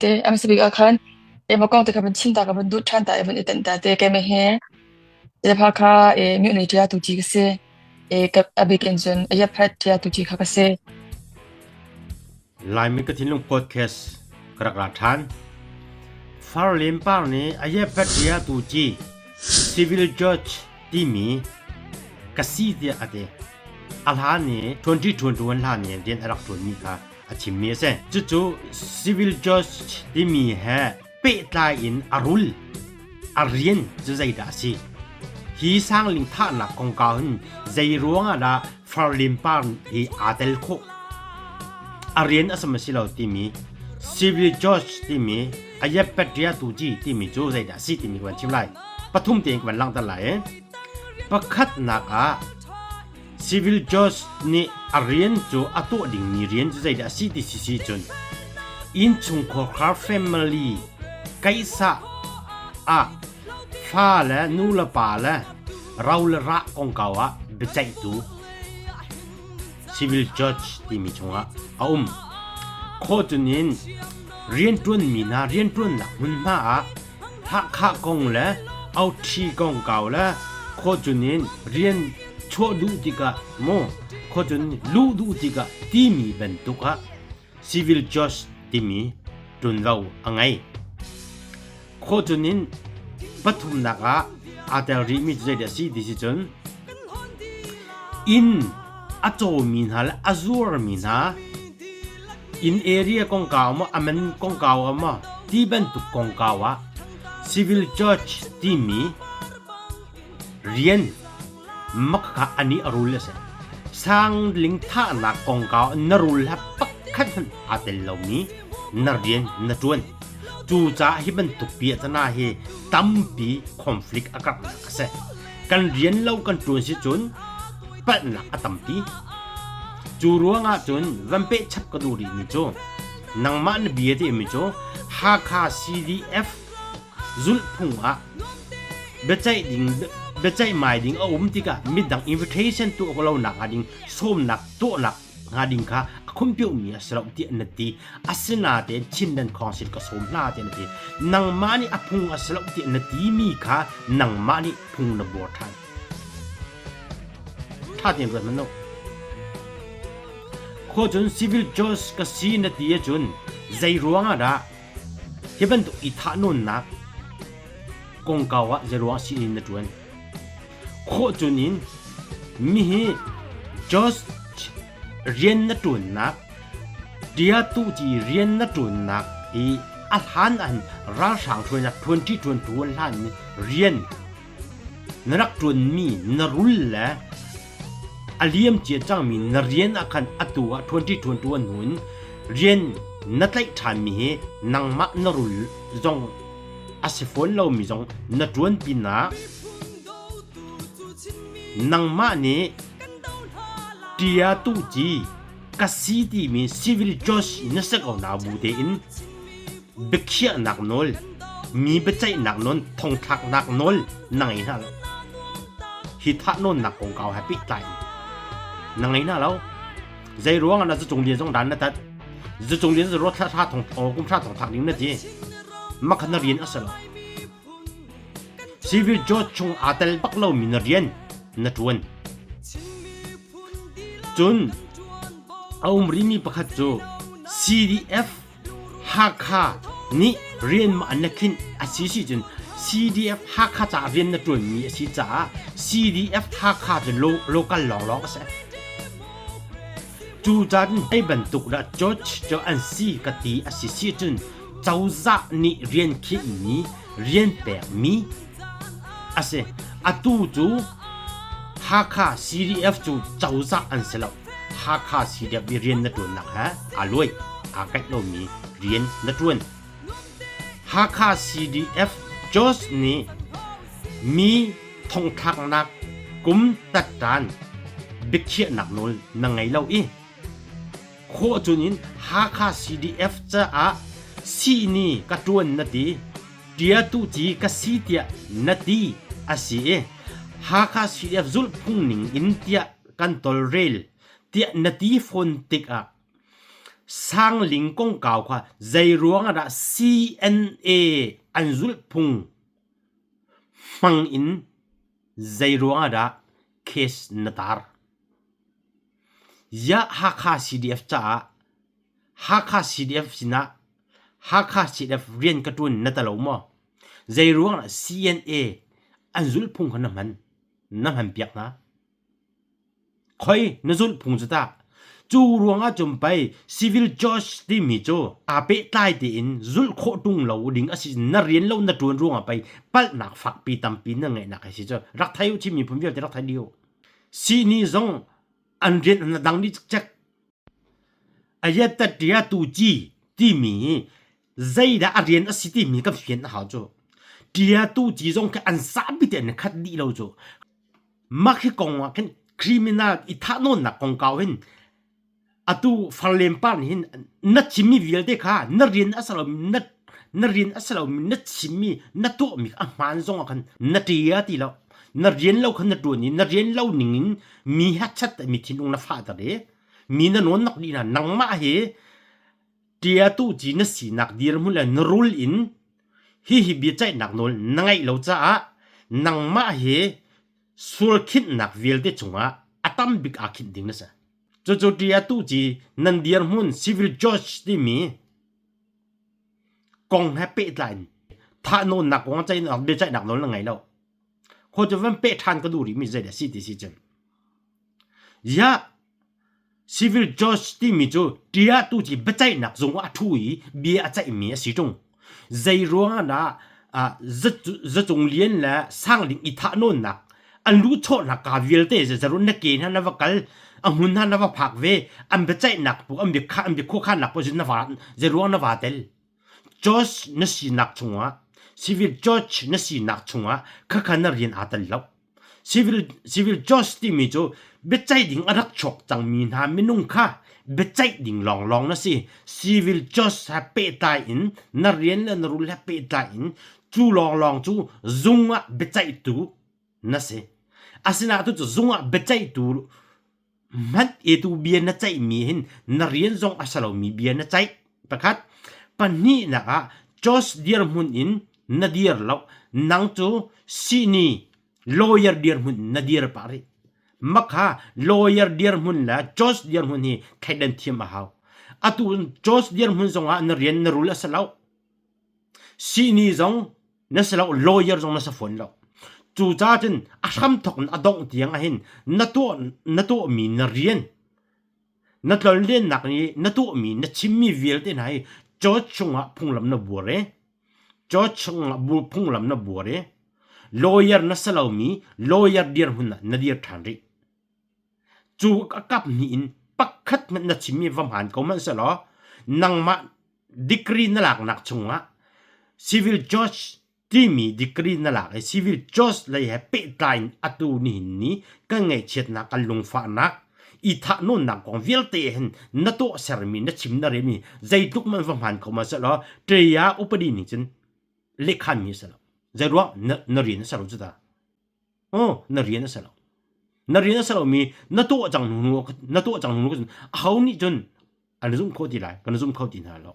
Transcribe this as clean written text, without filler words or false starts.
Te a hmasa bik ah khan emaw kong te kha van chim ta ka van duh ṭhan ta i van i tenh ta te keimah hi Zepa kha e mihni ṭia tu ci ka si. E ka a bik in cun a yaphet ṭia tu ci kha ka si. Laimi ka thinlung podcast ka rak ra ṭhan. Far Lim Par nih a yaphet ṭia tu ci civil judge timi ka si tiah a ti. A hlan i 2021 hlan i rian a rak ṭuanmi kha a chimmi a si. Cucu civil judge timi he pehtlai in a rul, a rian cu zeidah a si? Hi sangling thahnak kongkau hin zei ruangah dah Farlim Par hi aa tel khawh? A rian a sam a si lo timi civil judge timi a yepet tu ci timi cu zeidah a si timi ka van chim lai. Pathum tein ka van langhter lai. Pakhatnak ah Civil judge nih a rian cu a tuah dingmi rian cu zeidah a si ti si cun innchungkhar family kaihsah ah fa le nu le pa le ro le rah kongkau ah biaceihtu civil judge timi chungah a um. Khawh cun in rianṭuanmi hna rianṭuannak hmunhma ah Hakha kong le Auṭhi kongkau le khuacun in rian chuah duh tikah maw khuacun luh duh tikah timi bantuk ah civil judge timi ṭuanvo a ngei. Khuacun in pathumnak ah aa tel rihmi cu zeidah a si ti si cun inn a cawmi hna le a zuarmi hna Inn area kongkau maw a man kongkau ah maw ti bantuk kongkau ah civil judge timi rian makha ani a rul a si. Sangling thahnak kongkau na rul ha pakhat hmanh aa tel lomi na rian na tuan. Cucaah hi bantuk piahtana hi tampi conflict a karhnak a si. Kan rian lo kan tuan si cun palhnak a tampi. Cu ruangah cun van peh chap ka duh rihmi cu nangmah na bia timi cu Hakha CDF zulhphung ah biaceih ding biaceih mai ding a um tikah midang invitation tuah ko lo nak hnga ding sawmnak tuahnak hnga ding kha a khumpiumi a si lo tiah na ti. Asinain Chinland Council ka sawm hna tiah na ti. Nangmah nih a phung a si lo tiah na timi kha nangmah nih phung na buar ṭhan. Ṭha tein ruat hmanh u. Khua cun civil judge ka si na ti ahcun zei ruangah dah hi bantuk i thahnawnnak kongkau ah zei ruang si in na ṭuan? Khawh cun in mihi judge rian na ṭuannak ṭiatu ci rian na ṭuannak i a hlan ah hin ralhrang hruainak ṭuanṭi ṭuantu an hlan in rian Na rak ṭuanmi na rul le a liamcia cangmi na rian ah khan atu ah ṭuanṭi ṭuanṭuan hnu in rian na tlaih ṭhanmi hi nangmah na rul zong a si fawn lomi zong na ṭuan pinah nangmah nih ṭia tuci ka si timi civil judge na si ko na bu tein biakhiahnak nawl, mi biaceihnak nawl, thongthlaknak nawl na ngei hna lo. Hi thahnawnnak kongkau he pehtlai in na ngei hna lo. Zei ruang ah na zucung lian zong dan na tat. Zucung lian zu thla thla thong kum thla thong thak ding na ti. Makhan na rian a si lo. Civil judge chung aa tel bak lomi na rian na ṭuan. Cun a um rihmi pakhat cu CDF Hakha nih rian ma an na khinh a si si cun CDF Hakha caah rian na ṭuanmi a si caah CDF Hakha cu local lawnglawng a si. Cu caan hei bantuk dah judge cu an si ka ti a si si cun cozah nih rian khinhmi rian pekmi a si. Atu cu Hakha CDF cu cozah an si lo. Hakha CDF i rian na ṭuannak he aa luai, aa kaih lomi rian na ṭuan. Hakha CDF Jos nih mi thongthlaknak kum tattan biakhiahnak nawl na ngei lo i khawh cun in Hakha CDF caah sihni ka ṭuan na ti, ṭiatu ci ka si tiah na ti a si i Hakha CDF zulhphung ning in tiah kan tolrel tiah na ti fawn tikah Sangling kongkau kha zei ruang ah dah CNA an zulhphung hmang in zei ruang ah dah case na tar? Ziah Hakha CDF caah Hakha CDF sinah Hakha CDF rian ka ṭuan na ta lo maw? Zei ruang ah CNA an zulhphung kha na hman? Na hmanpiak hna? Khoi na zulhphung cu tah? Cu ruangah cun pei civil judge timi cu aa pehtlai tein zulh khawh ṭung lo ding a si. Na rian lo na ṭuan ruangah pei palhnak fakpi tampi na ngeihnak a si cu. Rak thei u Chin miphun vialte rak thei dih u. Sihni zong an rian an dang dih cikcek. Ayataṭia tuci timi hi zeidah a rian a si timi kan fian a hau cu. Ṭia tuci zong khi an zapi te an i khat dih lo cu. Mah hi kong ah khin criminal i thahnawnnak kongkau hin atu farlem pa nih hin na chimmi vialte kha na rian a si lomi na na rian a si lomi na chimmi na tuahmi a hmaan zong ah khan na ṭia ti lo. Na rian lo kha na ṭuan i na rian lo ning in mi hachat mi thinlung na fahter i mi na nawnnak dih hna nangmah hi ṭiatu ci na sinak dirhmun le na rul in hihi biaceihnak nawl na ngeih lo caah nangmah hi sual khinhnak vialte cungah a tam bik aa khinh ding na si. Cucu ṭiatu ci nan dirhmun civil judge timi kong he pehtlai in thahnawnnak kong ah biaceihnak nawl na ngei lo. Khaw cu van peh ṭhan ka duh rihmi zeidah si ti si cun. Ziah civil judge timi cu ṭiah tu ci biaceihnak zung ah a ṭhu i bia a ceihmi a si ṭung. Zei ruangah dah Zacung Lian le Sangling i thahnawnnak an luhchawhnak ka vialte zarun na ke hna na va kal a hmun hna na va phak ve an biaceihnak pu an biakha an biakhuakhannak pu na va zeiruang na va tel. Judge na sinak chungah civil judge na sinak chungah khakha na rian aa tel lo. Civil, civil judge timi cu biaceih ding a rak chuak cangmi hna minung kha biaceih ding lawnglawng na si. Civil judge he pehtlai in na rian le na rul he pehtlai in cu lawnglawng cu zung ah biaceihtu na si. Asinain tu cu zung ah biaceihtu hmanh etu bia na ceihmi hin na rian zong a si lomi bia na ceih. Pakhat. Pahnihnak ah Josh dirhmun in na dir lo. Nang cu sihni lawyer dirhmun in na dir pah rih. Makha lawyer dirhmun le Josh dirhmun hi thleidan thiam a hau. Atu Josh dirhmun zongah na rian na rul a si lo. Sihni zong na si lo lawyer zong na si fawn lo cucaah cun a hramthawk in a dongh tiang ahhin na tuah na tuahmi na rian na tlonlennak nih na tuahmi na chimmi vialte hna hi church chungah phunglam na buar i church chungah bu phunglam na buar i lawyer na si lomi lawyer dirhmun ah na dir ṭhan rih cu a kap hnih in pakhat hmanh na chimmi va hmaan ko hmanh sehlaw nangmah degree na laknak chungah civil judge timi degree na lak i civil judge lei he pehtlai in atu nihin ni kan ngaihchiatnak kan lungfahnak i thahnawnnak kong vialte hin na tuahsermi na chim na remi zeitluk man va hmaan kho ma sehlaw ṭeia upadi nih cun lehkhanmi a si lo zeiruang na rian a si lo cu ta Oh, na rian a si lo. Na rian a si lomi na tuah cang hnu na tuah cang hnu aho nih cun an zumh khawh ti lai kan zum kho ti hna lo.